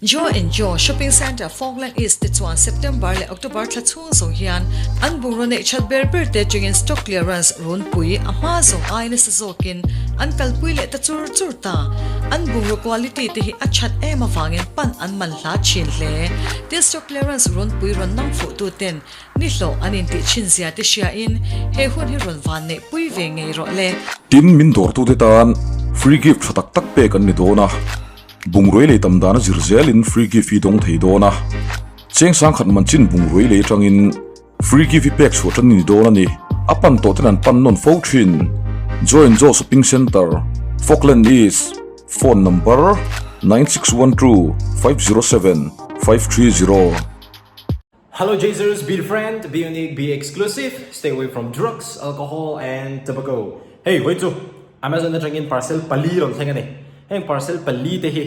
Jo and Jo Shopping Centre Falkland East te chuan September leh October thla chhung zawng hian an bungraw neih that ber ber te atangin stock clearance runpui a hma zawng ai nasa zawkin an kalpui leh ta chur chur ta. An bungraw quality te hi a that em avangin pan an man hla thin hle. Tin stock clearance runpui rawn nang fuh tu ten ni hlawh an intih thin zia te hriain he hun hi rawn van neih pui ve ngei rawh le. Tin min dawrtute tan free gift tha tak tak pek an ni dawn a. Bungrui lei tam dana zir zelin free gift hi dawng thei dawn a, cheng sangkhat man chin bungrui lei atangin free gift hi pek chhuah tan a ni dawn a ni. A pan tawh ten an pan nawn fo thin. Join Jo Shopping Centre, Falkland East, Phone number, 9612 507 530. Hello Jazers, be different, be unique, be exclusive, stay away from drugs, alcohol and tobacco. Hei vawi chu Amazon atangin parcel pali rawn thleng a ni. Heng parcel pali te hi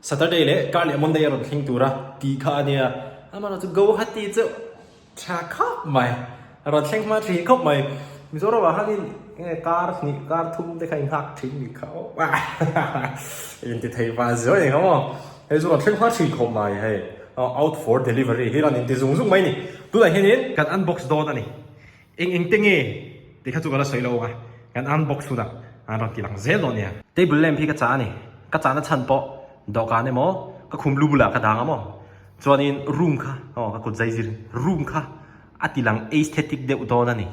Saturday leh kar leh Monday a rawn thleng tura tih kha a nia. Amaherawhchu chu Guwahati chu tha khawp mai, rawn thleng hma thin khawp mai. Mizoram ah khanin enge kar hnih kar thum te kha in nghak thin ni kha aw. Inti thei vah zuai a ni kha maw. Hei chu rawn thleng hma thin khawp mai hei. Out for delivery hi rawn inti zung zung mai a ni. Tunah hianin kan unbox dawn a ni. Eng eng te nge tih kha chu ka la sawi lo ang a, kan unbox hunah an rawn ti lang zel dawn nia. Table lamp hi ka chah a ni. Ka chahna chhan pawh dawhkan emaw ka khum lu bulah ka dang a maw. Chuanin room kha aw ka kut zai zir room kha a ti lang aesthetic deuh dawn a ni.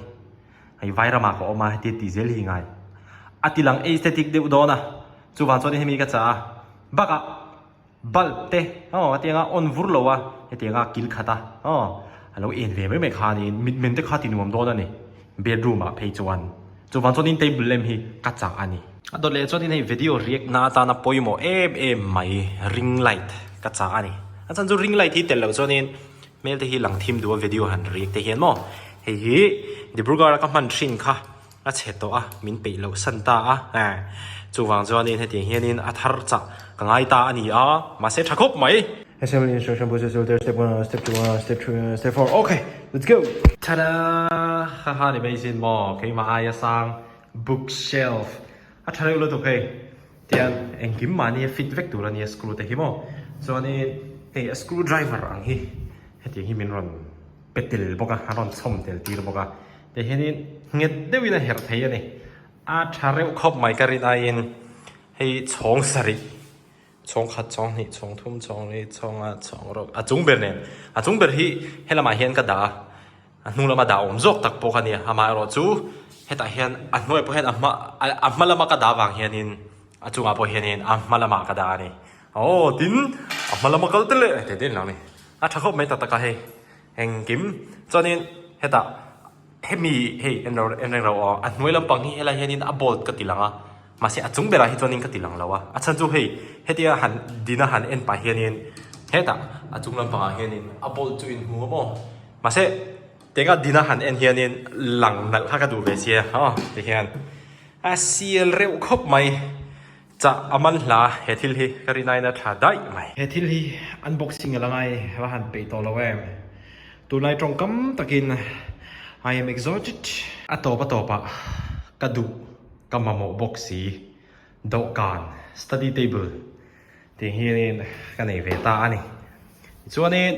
Hei vairamah ka awm a hetia tih zel hi ngai. A ti lang aesthetic deuh dawn a, chuvang chuanin hemi ka chah a. Bakah. Bulb te aw hetianga on vur lo a hetianga kil khat a aw a lo en ve mai mai kha niin mitmen te kha ti nuam dawn a ni bedroom ah phei chuan chuvang chuanin table lamp hi ka chah a ni. A dawt leh chuanin hei video react na atana pawimawh em em mai ring light ka chah a ni a chhan chu ring light hi tel loh chuanin hmel te hi lang thim duh a video han react te hian maw hei hi Dibrugarh a ka hman thin kha. A chhe tawh a, min peih loh san ta a, eh, chuvang chuanin hetiang hianin a thar chah ka ngai ta a ni a, mahse tha khawp mai. Assembly instruction process filter step 1 step 2 step 3 step 4 ok let's go. Tada! Haha ni mai sin maw keimah aia sang bookshelf a tha reuh lutuk hei tian engkim mahni a fit vek tur a nia screw te hi maw chuanin hei a screw driver ang hi hetiang hi min rawn pe tel bawk a a rawn chhawm tel tir bawk a. Ti hianin nghet deuhin a herh thei a ni. A tha reuh khawp mai ka rin aiin hei chhawng sarih, chhawng khat, chhawng hnih, chhawng thum, chhawng li, chhawng a, chhawng rawk, a chung ber nen. A chung ber hi helamah hian ka dah a, a hnung lama dah awm zawk tak pawh ka nia. Amaherawh chu hetah hian a hnuaiah pawh hian a hma a hma lama ka dah vang hianin a chungah pawh hianin a hma lamah ka dah a ni. Aw tin a hma lama kal te leh teh te an lo ni. A tha khawp mai tak tak a hei. Engkim chuanin hetah hemi hei en ro en reng ro aw a hnuai lampang hi helai hianin a bolt ka ti lang a mahse a chung berah hi chuanin ka ti lang lo a a chhan chu hei hetia han dina han en pah hianin hetah a chung lampangah hianin a bolt chu in hmu a maw mahse tenga dina han en hianin lang nalh kha ka duh ve sia aw tihian a sial reuh khawp mai. Chah a man hla he thil hi ka rin aiin a tha daih mai. He thil hi unboxing a la ngai va han peih tawh lo em. Tunlai tawngkam takin I am exhausted. A tawp a tawpah ka duh ka mamawh bawk si dawhkan study table tih hianin ka nei ve ta a ni. Tichuanin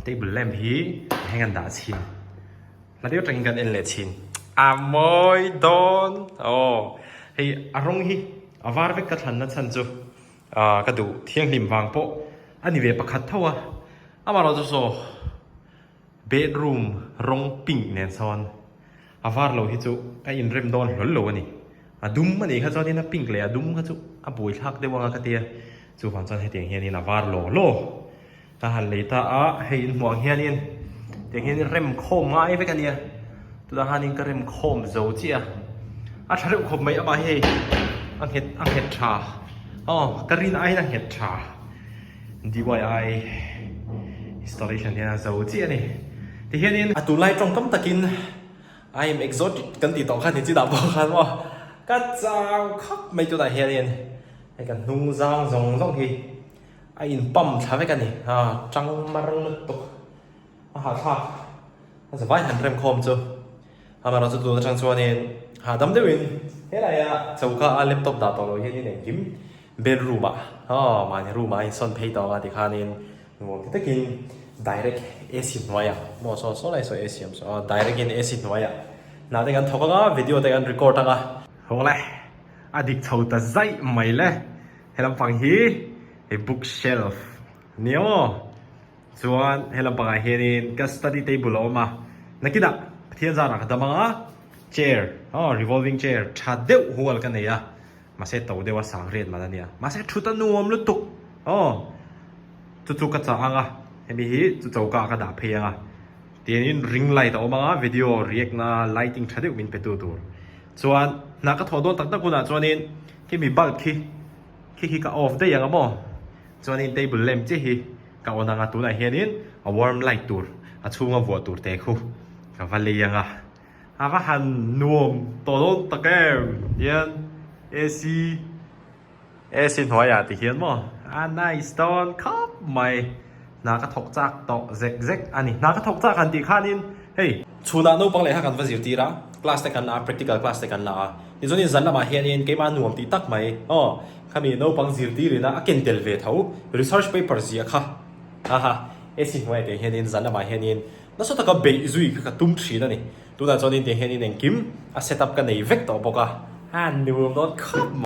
table lamp hi heng an dah chhin. Hla deuh atangin kan en leh thin. A mawi dawn aw. Hei a rawng hi a var vek ka thlanna chhan chu ka duh thianghlim vang pawh a ni ve pakhat tho a. Amaherawhchu saw bedroom rawng pink nen sawn a var lo hi chu a inrem dawn hlawl lo a ni. A dum a nih kha chuanin a pink leh a dum kha chu a buaithlak deuh anga ka tia. Chuvang chuan hetiang hianin a var law law. Ka han lei ta a, hei in hmuh ang hianin tiang hian rem khawm ngai vek a nia, tunah khanin ka rem khawm zo chiah a, a tha reuh khawp mai amah hi hei a nghet a nghet tha aw ka rin aiin a nghet tha DIY installation hian a zo chiah a ni tihianin a tunlai tawngkam takin I am exotic kan tih tawh kha ni chinah pawh khan maw ka chau khawp mai tunah hianin hei kan hnung zang zawng zawng hi. A in pump thla vek a ni a tang mar lutuk a hahthlak a zavai han rem khawm chu amaherawh chu tun atang chuanin hahdam deuhin helaia choka a laptop dah tawh loh hianin engkim bedroom ah. Aw mahni room ah a insawn phei tawh ang a tikhanin nuam ti takin direct AC hnuaiah maw saw saw lai saw AC awm saw aw direct in AC hnuaiah hna te kan thawk ang a video te kan record ang a. Haw le a dik chho ta zaih mai le he lampang hi hei book shelf nia maw. Chuan he lampangah hianin ka study table a awm a, nakinah Pathian zarah ka dam ang a, chair aw revolving chair tha deuh hual ka nei a, mahse to deuh a sang riat man a nia, mahse thut a nuam lutuk aw, chu chu ka chah ang a, hemi hi chu choka ah ka dah phei ang a, tianin ring light a awm ang a, video react na lighting tha deuh min pe tu tur, chuan hna ka thawh dawn tak tak hunah chuanin khimi bulb khi khi khi ka off daih ang a maw, chuanin table lamp chiah hi. Ka on anga tunah hianin a warm light tur a chhunga vuah tur te khu ka va lei anga a va han nuam tawh dawn tak em hian AC AC hnuaiah ti hian maw a nice dawn khawp mai hna ka thawk chak tawh zek zek a ni hna ka thawk chak han tih khanin hei chhunah naupang lehkha kan va zirtir a class te kan la a practical class te kan la a tichuanin zan lamah hianin keimah nuam tih tak mai aw. Khami naupang zirtir ina a ken tel ve tho research paper ziah kha haha AC hnuaiah teh hianin zan lamah hianin nasa taka beih zui kha ka tum thin a ni. Tunah chuanin teh hianin engkim a set up ka nei vek tawh bawk a, a nuam dawn khawp mai.